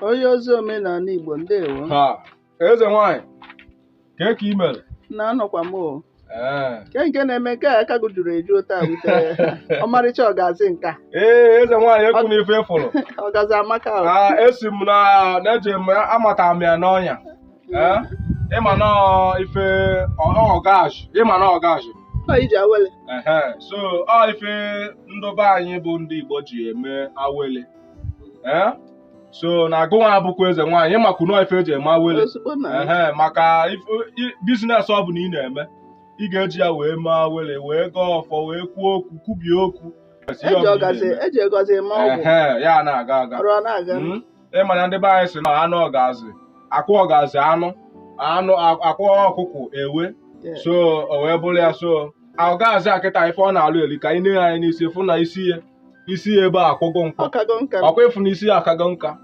Onye ozi omenala Igbo, ndewo. Ha, eze nwanyị, kee ka i mere? Na anọkwa m o. Ee. Ke nke na-eme nke a aka gị juru eju taa wutere ọmarịcha ọgazi nka. Ee, eze nwaanyị, ekwu n'ife ị fụrụ. Ọgazi amaka o. Ah, esi m na na-eji m amata m ya n'ọnya. Ee, ịma na ọ ife ọgaji, ịma na ọgaji. Ọ iji awele. Ehe, so ọ ife ndị be anyị bụ ndị Igbo ji eme awele. Ee, so na gụnwa abụkwa eze nwaanyị, ịmakwu nọọ ife eji eme awele. Ozugbo na. Ehe, maka business ọ bụla ị na-eme, ị ga-eji ya wee mee awele, wee gọọ ọfọ, wee kwuo okwu, kwubie okwu. Eji ọgazi, eji ọgazi eme ọgwụ. Ehe, ya na-aga aga. Ọrụ ọ na-aga. Ịma na ndị be anyị sị na anụ ọgazi, akwa ọgazi, anụ anụ akwa ọkụkọ ewe. So o wee bụrụ ya, so ọgazi a kịta, ife ọ na-alụ eli ka anyị nee anya n'isi, fụ na isi ya, isi ya ebe a akwụgo nka. Ọkago nka. Ọkwa ịfụ na isi ya akago nka.